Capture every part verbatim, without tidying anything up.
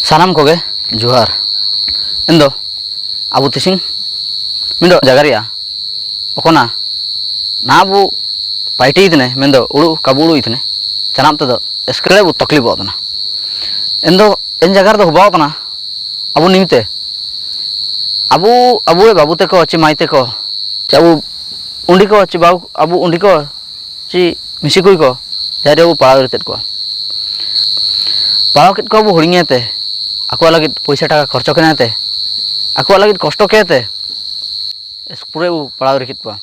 ᱥᱟᱱᱟᱢ ᱠᱚᱜᱮ ᱡᱚᱦᱟᱨ᱾ ᱮᱱᱫᱚ ᱟᱵᱚ ᱛᱤᱥᱤᱝ ᱢᱤᱫ ᱡᱟᱭᱜᱟ ᱨᱮᱭᱟᱜ ᱚᱠᱚᱱᱟ ᱱᱟ ᱟᱵᱚ ᱯᱟᱭᱴᱤ ᱛᱮᱱᱮ ᱢᱮᱱᱫᱚ ᱩᱲᱩ ᱠᱟᱵᱩ ᱩᱲᱩ ᱤᱛᱱᱮ ᱪᱟᱱᱟᱢ ᱛᱮᱫᱚ ᱮᱥᱠᱮᱲᱮ ᱵᱚ ᱛᱚᱠᱞᱤᱯᱚᱜ ᱛᱟᱱᱟ᱾ ᱮᱱᱫᱚ ᱮᱱ ᱡᱟᱭᱜᱟ ᱨᱮᱫᱚ ᱦᱚᱵᱟᱣ ᱛᱟᱱᱟ ᱟᱵᱚ ᱱᱤᱢᱛᱮ ᱟᱵᱚ ᱟᱵᱚ ᱵᱟᱹᱵᱩ ᱛᱮᱠᱚ ᱪᱮ ᱢᱟᱹᱭ ᱛᱮᱠᱚ ᱪᱮ ᱟᱵᱚ ᱩᱱᱰᱤ ᱠᱚ ᱪᱮ ᱵᱟᱹᱵᱩ ᱟᱵᱚ ᱩᱱᱰᱤ ᱠᱚ ᱪᱮ ᱢᱤᱥᱤ ᱠᱩᱲᱤ ᱠᱚ ᱡᱟᱦᱟᱸᱭ ᱨᱮ ᱟᱵᱚ ᱯᱟᱲᱦᱟᱣ ᱨᱮᱛᱮᱫ ᱠᱚᱣᱟ᱾ ᱯᱟᱲᱦᱟᱣ ᱠᱮᱫ ᱠᱚᱣᱟ ᱵᱚ ᱦᱩᱲᱤᱧᱮ ᱛᱮ, ᱟᱠᱚᱣᱟᱜ ᱞᱟᱹᱜᱤᱫ ᱯᱚᱭᱥᱟ ᱴᱟᱠᱟ ᱠᱷᱚᱨᱪᱚ ᱠᱮᱱᱟ ᱛᱮ, ᱟᱠᱚᱣᱟᱜ ᱞᱟᱹᱜᱤᱫ ᱠᱚᱥᱴᱚ ᱠᱮ ᱛᱮ, ᱤᱥᱠᱩᱞ ᱨᱮ ᱵᱚ ᱯᱟᱲᱦᱟᱣ ᱨᱮ ᱠᱮᱫ ᱠᱚᱣᱟ᱾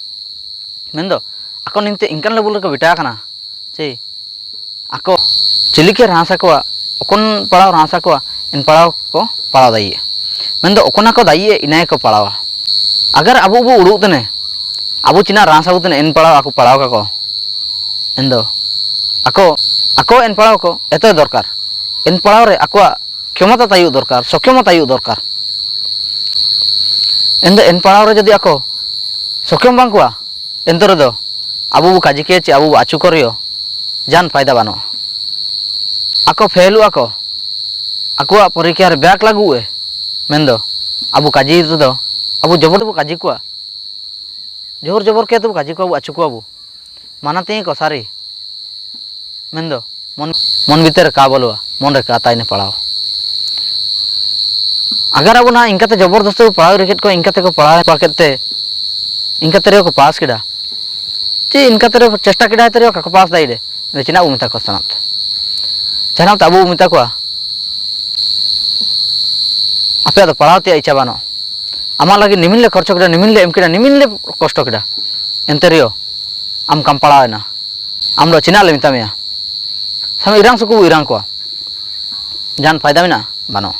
ᱢᱮᱱᱫᱚ ᱟᱠᱚ ᱱᱤᱢᱛᱮ ᱤᱱᱠᱟᱱ level ᱨᱮᱠᱚ ᱵᱮᱴᱟ ᱟᱠᱟᱱᱟ ᱪᱮ ᱟᱠᱚ ᱪᱤᱞᱤᱠᱮ ᱨᱟᱸᱥ ᱟᱠᱚᱣᱟ, ᱚᱠᱚᱱ ᱯᱟᱲᱟᱣ ᱨᱟᱸᱥ ᱟᱠᱚᱣᱟ, ᱮᱱ ᱯᱟᱲᱟᱣ ᱠᱚ ᱯᱟᱲᱟᱣ ᱫᱟᱭᱤᱭᱮ᱾ ᱢᱮᱱᱫᱚ ᱚᱠᱚᱱᱟ ᱠᱚ ᱫᱟᱭᱤᱭᱮ ᱤᱱᱟᱭ ᱠᱚ ᱯᱟᱲᱟᱣᱟ᱾ ᱟᱜᱟᱨ ᱟᱵᱚ ᱵᱚ ᱩᱲᱩᱜ ᱛᱮᱱᱮ, ᱟᱵᱚ ᱪᱤᱱᱟᱜ ᱨᱟᱸᱥ ᱟᱵᱚ ᱛᱮᱱᱮ, ᱮᱱ ᱯᱟᱲᱟᱣ ᱟᱠᱚ ᱯᱟᱲᱟᱣ ᱠᱟᱠᱚ᱾ ᱮᱱᱫᱚ ᱟᱠᱚ, ᱟᱠᱚ ᱮᱱ ᱯᱟᱲᱟᱣ ᱠᱚ ᱮᱛᱚ ᱫᱚᱨᱠᱟᱨ᱾ ᱮᱱ ᱯᱟᱲᱟᱣ ᱨᱮ ᱟᱠᱚᱣᱟᱜ ᱠᱷᱮᱢᱚᱛᱟ ᱛᱟᱭᱩᱜ ᱫᱚᱨᱠᱟᱨ, ᱥᱚᱠᱷᱮᱢᱚᱛᱟ ᱛᱟᱭᱩᱜ ᱫᱚᱨᱠᱟᱨ᱾ ᱮᱱᱫᱚ ᱮᱱ ᱯᱟᱲᱟᱣ ᱨᱮ ᱡᱩᱫᱤ ᱟᱠᱚ ᱥᱚᱠᱷᱮᱢ ᱵᱟᱝ ᱠᱚᱣᱟ, ᱮᱱᱛᱮ ᱨᱮᱫᱚ ᱟᱵᱚ ᱵᱚ ᱠᱟᱡᱤ ᱠᱮ ᱪᱮ ᱟᱵᱚ ᱵᱚ ᱟᱹᱪᱩ ᱠᱚ ᱨᱮᱦᱚᱸ ᱡᱟᱦᱟᱱ ᱯᱷᱟᱭᱫᱟ ᱵᱟᱹᱱᱩᱜᱼᱟ᱾ ᱟᱠᱚ ᱯᱷᱮᱞᱚᱜ ᱟᱠᱚ, ᱟᱠᱚᱣᱟᱜ ᱯᱚᱨᱤᱠᱠᱷᱟ ᱨᱮ ᱵᱮᱠ ᱞᱟᱜᱩᱜ ᱮ, ᱢᱮᱱᱫᱚ ᱟᱵᱚ ᱠᱟᱡᱤ ᱨᱮᱫᱚ ᱟᱵᱚ ᱡᱚᱵᱚᱨ ᱫᱚᱵᱚ ᱠᱟᱡᱤ ᱠᱚᱣᱟ, ᱡᱚᱦᱚᱨ ᱡᱚᱵᱚᱨ ᱠᱮ ᱛᱮᱵᱚ ᱠᱟᱡᱤ ᱠᱚᱣᱟ ᱵᱚ, ᱟᱹᱪᱩ ᱠᱚᱣᱟ ᱵᱚ, ᱢᱟᱱᱟ ᱛᱮ ᱠᱚ ᱥᱟᱹᱨᱤ᱾ ᱢᱮᱱᱫᱚ ᱢᱚᱱ, ᱢᱚᱱ ᱵᱷᱤᱛᱟᱹᱨ ᱨᱮ ᱠᱟ ᱵᱚᱞᱚᱜᱼᱟ, ᱢᱚᱱ ᱨᱮ ᱠᱟ ᱛᱟᱦᱮᱱᱟ ᱯᱟᱲᱟᱣ᱾ ᱟᱜᱟᱨ ᱟᱵᱚ ᱱᱟᱦᱟᱜ ᱤᱱᱠᱟᱛᱮ ᱡᱚᱵᱚᱨᱫᱚᱥᱛᱤ ᱵᱚ ᱯᱟᱲᱦᱟᱣ ᱨᱮ ᱠᱮᱫ ᱠᱚᱣᱟ, ᱤᱱᱠᱟᱛᱮ ᱠᱚ ᱯᱟᱲᱦᱟᱣ ᱠᱮᱫ ᱛᱮ, ᱤᱱᱠᱟᱛᱮ ᱨᱮᱦᱚᱸ ᱠᱚ ᱯᱟᱥ ᱠᱮᱫᱟ᱾ ᱪᱮ ᱤᱱᱠᱟᱛᱮ ᱨᱮᱦᱚᱸ ᱪᱮᱥᱴᱟ ᱠᱮᱫᱟᱭ ᱛᱮ ᱨᱮᱦᱚᱸ ᱠᱟᱠᱚ ᱯᱟᱥ ᱫᱟᱲᱮᱭᱟᱜ ᱨᱮ, ᱪᱮᱫᱟᱜ ᱵᱚ ᱢᱮᱛᱟ ᱠᱚᱣᱟ ᱥᱟᱱᱟᱢ ᱛᱮ? ᱡᱟᱦᱟᱱᱟᱜ ᱛᱮ ᱟᱵᱚ ᱵᱚ ᱢᱮᱛᱟ ᱠᱚᱣᱟ, ᱟᱯᱮᱭᱟᱜ ᱫᱚ ᱯᱟᱲᱦᱟᱣ ᱛᱮᱭᱟᱜ ᱤᱪᱪᱷᱟ ᱵᱟᱹᱱᱩᱜᱼᱟ᱾ ᱟᱢᱟᱜ ᱞᱟᱹᱜᱤᱫ ᱱᱤᱢᱤᱱ ᱞᱮ ᱠᱷᱚᱨᱪᱚ ᱠᱮᱫᱟ, ᱱᱤᱢᱤᱱ ᱞᱮ ᱮᱢ ᱠᱮᱫᱟ, ᱱᱤᱢᱤᱱ ᱞᱮ ᱠᱚᱥᱴᱚ ᱠᱮᱫᱟ, ᱮᱱᱛᱮ ᱨᱮᱦᱚᱸ ᱟᱢ ᱠᱟᱢ ᱯᱟᱲᱦᱟᱣ ᱮᱱᱟ᱾ ᱟᱢ ᱫᱚ ᱪᱮᱫᱟᱜ ᱞᱮ ᱢᱮᱛᱟ ᱢᱮᱭᱟ? ᱥᱟᱢ ᱤᱨᱟᱝ ᱥᱩᱠᱩ ᱵᱚ ᱤᱨᱟᱝ ᱠᱚᱣᱟ, ᱡᱟᱦᱟᱱ ᱯᱷᱟᱭᱫᱟ ᱢᱮᱱᱟᱜᱼᱟ? ᱵᱟᱹᱱᱩᱜᱼᱟ᱾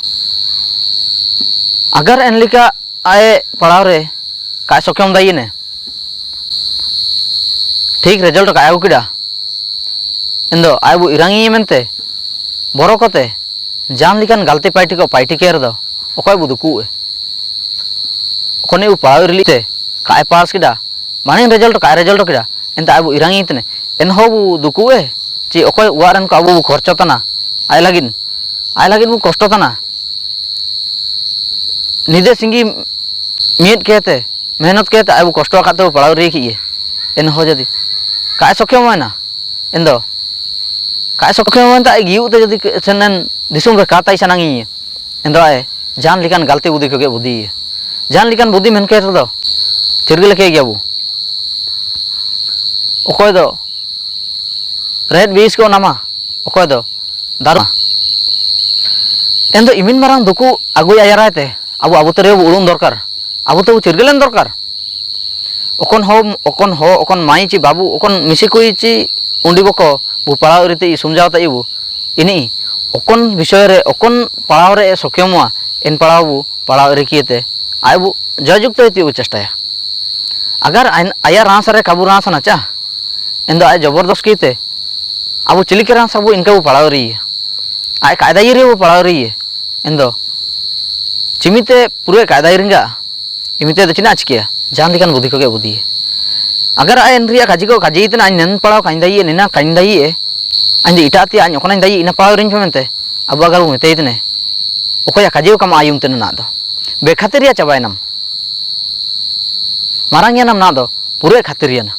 ᱟᱜᱟᱨ ᱮᱱ ᱞᱮᱠᱟ ᱟᱡ ᱯᱟᱲᱦᱟᱣ ᱨᱮ ᱠᱟᱡ ᱥᱚᱠᱮᱢ ᱫᱟᱭᱤᱱᱮ, ᱴᱷᱤᱠ result ᱠᱟᱡ ᱟᱹᱜᱩ ᱠᱮᱫᱟ, ᱮᱱᱫᱚ ᱟᱡ ᱵᱚ ᱤᱨᱟᱝ ᱤᱭᱟᱹ ᱢᱮᱱᱛᱮ ᱵᱚᱨᱚ ᱠᱚᱛᱮ ᱡᱟᱦᱟᱱ ᱞᱮᱠᱟᱱ ᱜᱟᱞᱛᱤ ᱯᱟᱭᱴᱤ ᱠᱚ ᱯᱟᱭᱴᱤ ᱠᱮ ᱨᱮᱫᱚ ᱚᱠᱚᱭ ᱵᱚ ᱫᱩᱠᱩᱜ ᱮ? ᱚᱠᱷᱚᱱᱤ ᱵᱚ ᱯᱟᱲᱦᱟᱣ ᱤᱨᱤᱞᱤ ᱛᱮ ᱠᱟᱡ ᱮ ᱯᱟᱥ ᱠᱮᱫᱟ, ᱢᱟᱲᱟᱝ result ᱠᱟᱡ ᱮ result ᱠᱮᱫᱟ, ᱮᱱᱛᱮ ᱟᱡ ᱵᱚ ᱤᱨᱟᱝ ᱤᱭᱟᱹ ᱛᱮᱱᱮ, ᱮᱱᱦᱚᱸ ᱵᱚ ᱫᱩᱠᱩᱜ ᱮ? ᱪᱮ ᱚᱠᱚᱭ ᱚᱲᱟᱜ ᱨᱮᱱ ᱠᱚ ᱟᱵᱚ ᱵᱚ ᱠᱷᱚᱨᱪᱚ ᱛᱟᱱᱟ ᱟᱡ ᱞᱟᱹᱜᱤᱫ? ᱟᱡ ᱞᱟᱹᱜᱤᱫ ᱵᱚ ᱠᱚᱥᱴᱚ ᱛᱟᱦᱮᱱᱟ᱾ ᱱᱤᱫᱟᱹ ᱥᱤᱸᱜᱤ ᱢᱤᱫ ᱠᱮᱛᱮ, ᱢᱮᱦᱱᱚᱛ ᱠᱮᱛᱮ, ᱟᱡ ᱵᱚ ᱠᱚᱥᱴᱚ ᱟᱠᱟᱫ ᱛᱮᱵᱚ ᱯᱟᱲᱦᱟᱣ ᱨᱤ ᱠᱮᱫ ᱮᱭᱟ᱾ ᱮᱱᱦᱚᱸ ᱡᱩᱫᱤ ᱠᱟᱭ ᱥᱚᱠᱷᱮ ᱢᱚᱭᱱᱟ, ᱮᱱᱫᱚ ᱠᱟᱭ ᱥᱚᱠᱷᱮ ᱢᱚᱭᱱᱟ ᱛᱮ ᱟᱡ ᱜᱤᱭᱩᱜ ᱛᱮ ᱡᱩᱫᱤ ᱥᱮᱱ ᱮᱱ ᱫᱤᱥᱚᱢ ᱨᱮ ᱠᱟᱛᱟᱭ ᱥᱟᱱᱟᱝ ᱤᱧ, ᱮᱱᱫᱚ ᱟᱡ ᱡᱟᱦᱟᱱ ᱞᱮᱠᱟᱱ ᱜᱟᱞᱛᱤ ᱵᱩᱫᱷᱤ ᱠᱚᱜᱮ ᱵᱩᱫᱷᱤᱭᱮ᱾ ᱡᱟᱦᱟᱱ ᱞᱮᱠᱟᱱ ᱵᱩᱫᱷᱤ ᱢᱮᱱ ᱠᱮᱫ ᱨᱮᱫᱚ, ᱪᱤᱨᱜᱟᱹᱞ ᱠᱮᱫ ᱜᱮᱭᱟ ᱵᱚ᱾ ᱚᱠᱚᱭ ᱫᱚ ᱨᱮᱦᱮᱫ ᱵᱤᱥ ᱠᱚ ᱚᱱᱟᱢᱟ, ᱚᱠᱚᱭ ᱫᱚ ᱫᱟᱨᱩ᱾ ᱮᱱᱫᱚ ᱤᱢᱤᱱ ᱢᱟᱨᱟᱝ ᱫᱩᱠᱩ ᱟᱹᱜᱩᱭ ᱟᱭᱟᱨᱟᱭ ᱛᱮ, ᱟᱵᱚ, ᱟᱵᱚ ᱛᱮ ᱨᱮ ᱵᱚ ᱩᱲᱩᱝ ᱫᱚᱨᱠᱟᱨ, ᱟᱵᱚ ᱛᱮᱵᱚ ᱪᱤᱨᱜᱟᱹᱞᱮᱱ ᱫᱚᱨᱠᱟᱨ᱾ ᱚᱠᱚᱱ ᱦᱚ, ᱚᱠᱚᱱ ᱦᱚ, ᱚᱠᱚᱱ ᱢᱟᱭ ᱪᱮ ᱵᱟᱹᱵᱩ, ᱚᱠᱚᱱ ᱢᱤᱥᱤ ᱠᱩᱭ ᱪᱮ ᱩᱱᱰᱤ ᱵᱚᱠᱚ ᱵᱚ ᱯᱟᱲᱦᱟᱣ ᱨᱤᱛᱤ ᱥᱚᱢᱡᱷᱟᱣ ᱛᱟᱭ ᱵᱚ᱾ ᱤᱱᱤ ᱚᱠᱚᱱ ᱵᱤᱥᱚᱭ ᱨᱮ, ᱚᱠᱚᱱ ᱯᱟᱲᱦᱟᱣ ᱨᱮ ᱥᱚᱠᱷᱮᱢᱚᱜᱼᱟ, ᱮᱱ ᱯᱟᱲᱦᱟᱣ ᱵᱚ ᱯᱟᱲᱦᱟᱣ ᱨᱤᱠᱤᱭᱟᱹᱛᱮ ᱟᱡ ᱵᱚ ᱡᱚᱭᱡᱩᱠᱛᱚ ᱤᱛᱤ ᱵᱚ ᱪᱮᱥᱴᱟᱭᱟ᱾ ᱟᱜᱟᱨ ᱟᱭ-, ᱟᱭᱟᱜ ᱨᱟᱥᱟ ᱨᱮ ᱠᱟᱵᱩ ᱨᱟᱥᱟ ᱱᱟᱪᱟ, ᱮᱱᱫᱚ ᱟᱡ ᱡᱚᱵᱚᱨᱫᱚᱥ ᱠᱤᱛᱮ ᱟᱵᱚ ᱪᱤᱞᱤᱠᱮ ᱨᱟᱥᱟ ᱵᱚ ᱤᱱᱠᱟ ᱵᱚ ᱯᱟᱲᱦᱟᱣ ᱨᱤᱭᱮ᱾ ᱟᱡ ᱠᱟᱭᱫᱟ ᱤᱭᱟᱹ ᱨᱮ ᱵᱚ ᱯᱟᱲᱦᱟᱣ ᱨᱤᱭᱮ᱾ ᱮᱱᱫᱚ ᱪᱤᱢᱤᱛᱮ ᱯᱩᱨᱟᱹ ᱠᱟᱭᱫᱟᱭ ᱨᱤᱝᱜᱟ᱾ ᱤᱢᱤᱛᱮ ᱫᱚ ᱪᱤᱱᱟ ᱪᱤᱠᱟᱹᱭᱟ? ᱡᱟᱦᱟᱱ ᱞᱮᱠᱟᱱ ᱵᱩᱫᱷᱤ ᱠᱚᱜᱮ ᱵᱩᱫᱷᱤᱭᱮ᱾ ᱟᱜᱟᱨ ᱟᱡ ᱮᱱ ᱨᱮᱭᱟᱜ ᱠᱟᱡᱤ ᱠᱚ ᱠᱟᱡᱤ ᱛᱮᱱᱟ, ᱟᱧ ᱱᱮᱱ ᱯᱟᱲᱟᱣ ᱠᱟᱧ ᱫᱟᱭᱤ, ᱱᱮᱱᱟ ᱠᱟᱧ ᱫᱟᱭᱤ, ᱟᱧ ᱫᱚ ᱮᱴᱟᱜ ᱛᱮ ᱟᱧ ᱚᱠᱚᱱᱟᱧ ᱫᱟᱭᱤ, ᱤᱱᱟ ᱯᱟᱲᱟᱣ ᱨᱤᱧ ᱯᱮ ᱢᱮᱱᱛᱮ, ᱟᱵᱚ ᱟᱜᱟᱨ ᱵᱚ ᱢᱮᱛᱟᱭ ᱛᱮᱱᱮ, ᱚᱠᱚᱭᱟᱜ ᱠᱟᱡᱤ ᱠᱟᱢ ᱟᱭᱩᱢ ᱛᱮᱱᱮ ᱱᱟ ᱫᱚ? ᱵᱮᱠᱷᱟᱛᱤᱨᱤᱭᱟ ᱪᱟᱵᱟᱭᱮᱱᱟᱢ᱾ ᱢᱟᱨᱟᱝ ᱭᱟᱱᱟᱢ ᱱᱟ ᱫᱚ, ᱯᱩᱨᱟᱹ ᱠᱷᱟᱛᱤᱨᱤᱭᱟᱱᱟ᱾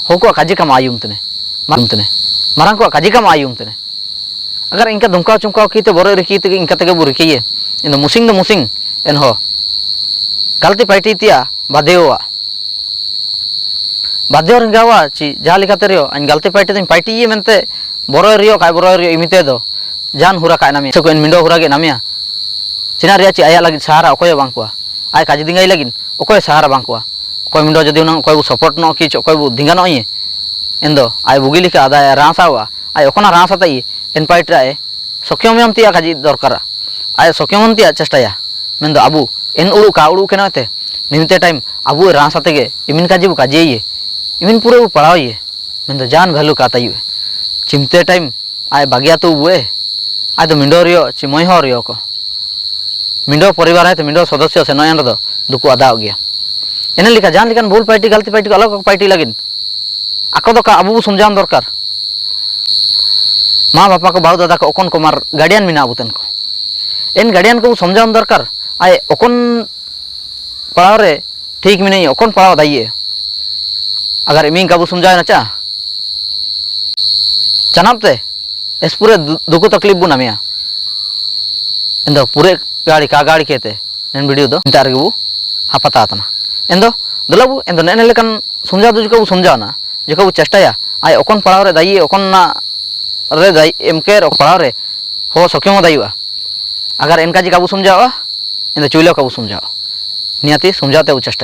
ᱦᱚᱲ ᱠᱚᱣᱟᱜ ᱠᱟᱡᱤ ᱠᱟᱢ ᱟᱭᱩᱢ ᱛᱮᱱᱮ, ᱢᱟᱨᱟᱝ ᱛᱮᱱᱮ, ᱢᱟᱨᱟᱝ ᱠᱚᱣᱟᱜ ᱠᱟᱡᱤ ᱠᱟᱢ ᱟᱭᱩᱢ ᱛᱮᱱᱮ᱾ ᱟᱜᱟᱨ ᱤᱱᱠᱟ ᱫᱷᱚᱢᱠᱟᱣ ᱪᱚᱢᱠᱟᱣ ᱠᱤᱛᱮ ᱵᱚᱨᱚ ᱨᱤᱠᱤ ᱛᱮᱜᱮ ᱤᱱᱠᱟ ᱛᱮᱜᱮ ᱵᱚ ᱨᱤᱠᱤᱭᱮ᱾ ᱤᱧ ᱫᱚ ᱢᱩᱥᱤᱝ ᱫᱚ ᱢᱩᱥᱤᱝ, ᱮᱱᱦᱚᱸ ᱜᱟᱞᱛᱤ ᱯᱟᱭᱴᱤ ᱛᱮᱭᱟ ᱵᱟᱫᱮᱣᱟ᱾ ᱵᱟᱫᱮᱣ ᱨᱮᱸᱜᱟᱣᱟ ᱪᱤ ᱡᱟᱦᱟᱸ ᱞᱮᱠᱟᱛᱮ ᱨᱮᱦᱚᱸ ᱟᱧ ᱜᱟᱞᱛᱤ ᱯᱟᱭᱴᱤ ᱫᱚᱧ ᱯᱟᱭᱴᱤᱭᱮ ᱢᱮᱱᱛᱮ ᱵᱚᱨᱚᱭ ᱨᱮᱦᱚᱸ ᱠᱟᱭ ᱵᱚᱨᱚᱭ ᱨᱮᱦᱚᱸ ᱤᱢᱤᱛᱮ ᱫᱚ ᱡᱟᱱ ᱦᱩᱨᱟ ᱠᱟᱭ ᱱᱟᱢᱮᱭᱟ᱾ ᱥᱮ ᱠᱚ ᱮᱱ ᱢᱤᱸᱰᱚ ᱦᱩᱨᱟ ᱜᱮ ᱱᱟᱢᱮᱭᱟ᱾ ᱪᱤᱱᱟ ᱨᱮᱭᱟᱜ ᱪᱤ ᱟᱭᱟᱜ ᱞᱟᱹᱜᱤᱫ ᱥᱟᱦᱟᱨᱟ ᱚᱠᱚᱭ ᱦᱚᱸ ᱵᱟᱝ ᱠᱚᱣᱟ᱾ ᱟᱡ ᱠᱟᱡᱤ ᱫᱤᱝᱜᱟᱭ ᱞᱟᱹᱜᱤᱫ ᱚᱠᱚᱭ ᱥᱟᱦᱟᱨᱟ ᱵᱟᱝ ᱠᱚᱣᱟ᱾ ᱚᱠᱚᱭ ᱢᱤᱸᱰᱚ ᱡᱩᱫᱤ ᱦᱩᱱᱟᱹᱝ ᱚᱠᱚᱭ ᱵᱚ support ᱱᱚᱜ ᱠᱤ ᱪᱚ ᱚᱠᱚᱭ ᱵᱚ ᱫᱤᱝᱜᱟ ᱱᱚᱜ ᱤᱭᱟᱹ᱾ ᱮᱱᱫᱚ ᱟᱡ ᱵᱩᱜᱤ ᱞᱮᱠᱟ ᱟᱫᱟᱭ ᱨᱟᱥᱟᱣᱟ᱾ ᱟᱡ ᱚᱠᱚᱱᱟ ᱨᱟᱥᱟ ᱛᱟᱭ ᱮᱱ ᱯᱟᱭᱴᱨᱟ ᱮ ᱥᱚᱠᱷᱭᱚᱢ ᱛᱮᱭᱟᱜ ᱠᱟᱡᱤ ᱫᱚᱨᱠᱟᱨᱟ᱾ ᱟᱡ ᱥᱚᱠᱷᱭᱚᱢ ᱛᱮᱭᱟᱜ ᱪᱮᱥᱴᱟᱭᱟ᱾ ᱢᱮᱱᱫᱚ ᱟᱵᱚ ᱮᱱ ᱩᱲᱩ ᱠᱟ ᱩᱲᱩ ᱠᱮᱱᱚ ᱛᱮ ᱱᱤᱢᱤᱛᱮ time ᱟᱵᱚ ᱨᱟᱥᱟ ᱛᱮᱜᱮ ᱤᱢᱤᱱ ᱠᱟᱡᱤ ᱵᱚ ᱠᱟᱡᱤᱭᱮ᱾ ᱤᱢᱤᱱ ᱯᱩᱨᱟᱹ ᱵᱚ ᱯᱟᱲᱟᱣᱮ᱾ ᱢᱮᱱᱫᱚ ᱡᱟᱱ value ᱠᱟ ᱛᱟᱭᱩ ᱮ᱾ ᱪᱤᱢᱛᱮ time ᱟᱡ ᱵᱟᱜᱤᱭᱟ ᱛᱚ ᱩᱵᱩ ᱮ, ᱟᱡ ᱫᱚ ᱢᱤᱸᱰᱚ ᱨᱤᱭᱚ ᱪᱤ ᱢᱚᱭᱦᱚ ᱨᱤᱭᱚ ᱠᱚ᱾ ᱢᱤᱸᱰᱚ ᱯᱚᱨᱤᱵᱟᱨ ᱦᱮ ᱛᱚ ᱢᱤᱸᱰᱚ ᱥᱚᱫᱚᱥᱭᱚ ᱥᱮ ᱱᱚᱭᱚᱱ ᱨᱮᱫᱚ ᱫᱩᱠᱩ ᱟᱫᱟᱣ ᱜᱮᱭᱟ᱾ ᱮᱱᱮ ᱞᱮᱠᱟ ᱡᱟᱦᱟᱸ ᱞᱮᱠᱟᱱ ᱵᱷᱩᱞ ᱯᱟᱭᱴᱤ, ᱜᱟᱞᱛᱤ ᱯᱟᱭᱴᱤ ᱠᱚ ᱟᱞᱚ ᱠᱚ ᱯᱟᱭᱴᱤ ᱞᱟᱹᱜᱤᱫ᱾ ᱟᱠᱚ ᱫᱚ ᱠᱟ ᱟᱵᱚ ᱵᱚ ᱥᱚᱢᱡᱷᱟᱣ ᱫᱚᱨᱠᱟᱨ᱾ ᱢᱟ ᱵᱟᱯᱟ ᱠᱚ, ᱵᱟᱹᱦᱩ ᱫᱟᱫᱟ ᱠᱚ, ᱚᱠᱚᱱ ᱠᱚ, ᱢᱟᱨ guardian ᱢᱮᱱᱟᱜ ᱟᱵᱚ ᱛᱮᱱ ᱠᱚ᱾ ᱮᱱ guardian ᱠᱚ ᱵᱚ ᱥᱚᱢᱡᱷᱟᱣ ᱫᱚᱨᱠᱟᱨ᱾ ᱟᱡ ᱚᱠᱚᱱ ᱯᱟᱲᱦᱟᱣ ᱨᱮ ᱴᱷᱤᱠ ᱢᱮᱱᱟᱭᱟ, ᱚᱠᱚᱱ ᱯᱟᱲᱦᱟᱣ ᱫᱟᱭᱤᱭᱮ᱾ ᱟᱜᱟᱨ ᱤᱢᱤᱝ ᱠᱟᱵᱩ ᱥᱚᱢᱡᱷᱟᱣ ᱱᱟ ᱪᱟ, ᱪᱟᱱᱟᱵ ᱛᱮ ᱮᱥ ᱯᱩᱨᱟᱹ ᱫᱩ-, ᱫᱩᱠᱷ ᱛᱟᱠᱞᱤᱯ ᱵᱚ ᱱᱟᱢᱮᱭᱟ᱾ ᱮᱱᱫᱚ ᱯᱩᱨᱟᱹ ᱜᱟᱲᱤ ᱠᱟ ᱜᱟᱲᱤ ᱠᱮᱛᱮ ᱱᱮᱱ video ᱫᱚ ᱱᱤᱛᱟᱨ ᱜᱮᱵᱚ ᱦᱟᱯᱟᱛᱟ ᱛᱟᱱᱟ᱾ ᱮᱱᱫᱚ ᱫᱮᱞᱟ ᱵᱚ, ᱮᱱᱫᱚ ᱱᱮᱜᱼᱮ ᱱᱮ ᱞᱮᱠᱟᱱ ᱥᱚᱢᱡᱷᱟᱣ ᱫᱚ ᱡᱚᱠᱷᱚᱱ ᱵᱚ ᱥᱚᱢᱡᱷᱟᱣ ᱱᱟ, ᱡᱚᱠᱷᱚᱱ ᱵᱚ ᱪᱮᱥᱴᱟᱭᱟ, ᱟᱡ ᱚᱠᱚᱱ ᱯᱟᱲᱦᱟᱣ ᱨᱮ ᱫᱟᱭᱤ, ᱚᱠᱚᱱ ᱱᱟ ᱨᱮ ᱫᱟᱭᱤ, ᱮᱢ ᱠᱮ ᱨᱚ ᱯᱟᱲᱦᱟᱣ ᱨᱮ ᱦᱚ ᱥᱚᱠᱮ ᱦᱚᱸ ᱫᱟᱭᱤᱣᱟ᱾ ᱟᱜᱟᱨ ᱮᱱᱠᱟ ᱡᱮ ᱠᱟᱵᱚ ᱥᱚᱢᱡᱷᱟᱣᱟ, ᱮᱱᱫᱚ ᱪᱩᱭᱞᱟᱹ ᱠᱟᱵᱚ ᱥᱚᱢᱡᱷᱟᱣᱟ᱾ ᱱᱤᱭᱟᱹᱛᱤ ᱥᱚᱢᱡᱷᱟᱣ ᱛᱮ ᱵᱚ ᱪᱮᱥᱴᱟᱭᱟ᱾